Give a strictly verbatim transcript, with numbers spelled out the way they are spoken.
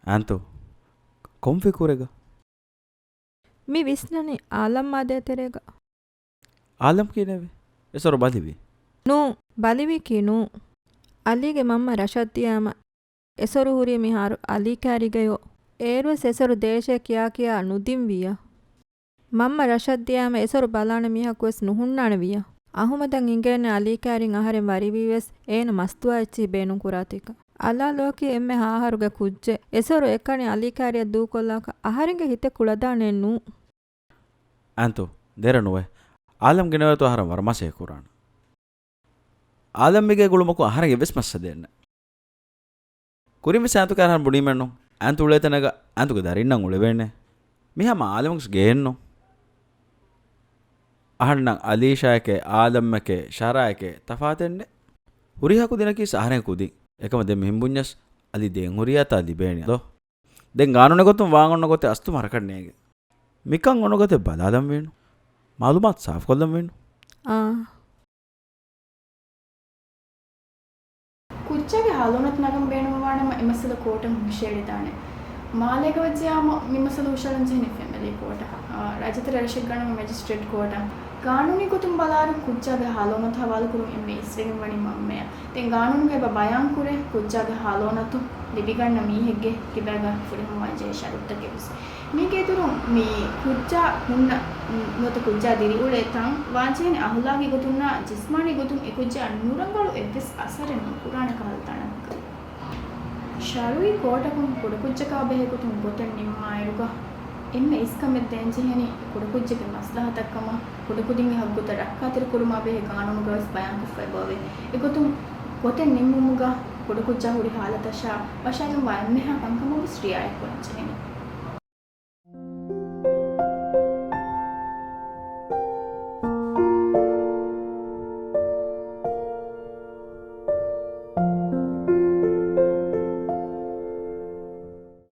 އާންތޯ، ކޮން ފިކުރެއްގަ؟ މި ވިސްނަނީ އާލަމް މާދޭ ތެރޭގަ. އާލަމް ކިހިނެއްވި؟ އެސޮރު ބަލިވީ؟ ނޫ، ބަލިވީކީ ނޫ. އަލީގެ މަންމަ ރަށަށްދިޔާމަ އެސޮރު ހުރީ މިހާރު އަލީ ކާރިގަޔޯ. އޭރުވެސް އެސޮރު ދޭށޭ ކިޔާކިޔާ ނުދިންވިއްޔާ. މަންމަ ރަށަށްދިޔާމަ އެސޮރު ބަލާނެ މީހަކުވެސް ނުހުންނާނެވިއްޔާ. އަހުމަދަށް އިނގޭނެ އަލީ ކާރިން އަހަރެން ވަރިވީވެސް އޭނަ މަސްތުވާ އެއްޗިހި ބޭނުންކުރާތީކަން. އަލާ ލޯކީ އެންމެ ހާހަރުގެ ކުއްޖެއް. އެސޮރު އެކަނި އަލީ ކާރިއަށް ދޫކޮށްލާކަށް އަހަރެންގެ ހިތެއް ކުޅަދާނެއެއް ނޫ. އާންތޯ، ދެރަ ނުވޭ. އާލަމް ގެނެވޭތޯ އަހަރެން ވަރަށް މަސޭ ކުރާނެ. އާލަމް މިގޭ ގުޅުމަކު އަހަރެން އެއްވެސް މައްސަލައެއް ނެތް. ކުރިން ވެސް އާންތު ކާރި އަހަރެން ބުނީމެއްނު. އާންތު އުޅޭ ތަނަކަށް އާންތުގެ ދަރިންނަށް އުޅެވޭނެ. މިހާ މާ އާލަމްގެ ގެއެއްނު. އަހަންނަށް އަލީޝާއެކޭ، އާލަމްއެކޭ، ޝަރާއެކޭ ތަފާތެއްނެއް. ހުރިހާ ކުދިންނަކީ އަހަރެން ކުދިން. އެކަމަށް ދެން މިހެން ބުންޏަސް އަލީ ދޭން ހުރިހާތާ ލިބޭނެ ދޯ. ދެން ގާނޫނެއް ގޮތުން ވާން އޮންނަ ގޮތެއް އަސްތު މަރަކަށް ނޭނގެ. މިކަން އޮންނަ ގޮތެއް ބަލާލަން ވީނު. މައުލޫމާތު ސާފުކޮށްލަން ވީނު. އާ. ކުއްޖާގެ ހާލޯނަތު ނަގަން ބޭނުންވާނަމަ އެ މައްސަލަ ކޯޓަށް ހުށައެޅިދާނެ. މާލޭގަ ވެއްޖެޔާމު މި މައްސަލަ ހުށައެޅުން ޖެހެނީ ފެމިލީ ކޯޓަށް. އާ، ރާއްޖެތެރެ ރަށެއްގަ ނަމަ މެޖިސްޓްރޭޓް ކޯޓަށް. ގާނޫނީ ގޮތުން ބަލާއިރު ކުއްޖާގެ ހާލޯނަތު ހަވާލުކުރުން އެންމެ އިސްވެގެން ވަނީ މަންމަޔަށް. ދެން ގާނޫނުގަ އެބަ ބަޔާންކުރޭ، ކުއްޖާގެ ހާލޯނަތު ލިބިގަންނަ މީހެއްގެ ކިބައިގަ ފުރިހަމަވާންޖެހޭ ޝަރުތުތަކެއް ވެސް. މީގެ އިތުރުން މި ކުއްޖާ ހުންނަ، ނުވަތަ ކުއްޖާ ދިރިއުޅޭ ތަން ވާންޖެހޭނެ އަހުލާގީ ގޮތުންނާ ޖިސްމާނީ ގޮތުން އެ ކުއްޖާ ނުރަނގަޅު އެއްވެސް އަސަރެއް ނުކުރާނެ ކަހަލަ ތަނަކަށް. ޝަރުއީ ކޯޓަކުން ކުޑަކުއްޖަކާ ބެހޭ ގޮތުން ގޮތެއް ނިންމާއިރުގަ އެންމެ އިސްކަމެއް ދޭންޖެހޭނީ ކުޑަކުއްޖެއްގެ މަސްލަހަތަށްކަމަށް، ކުޑަކުދިންގެ ހައްގުތައް ރައްކާތެރިކުރުމާ ބެހޭ ގާނޫނުގަވެސް ބަޔާންކޮށްފައިބައޮވޭ. އެގޮތުން ގޮތެއް ނިންމުމުގަ ކުޑަކުއްޖާ ހުރި ހާލަތަށާ ވަށާލުންވާ އެންމެހާ ކަންކަމަށްވެސް ރިއާޔަތްކުރަންޖެހޭނެ.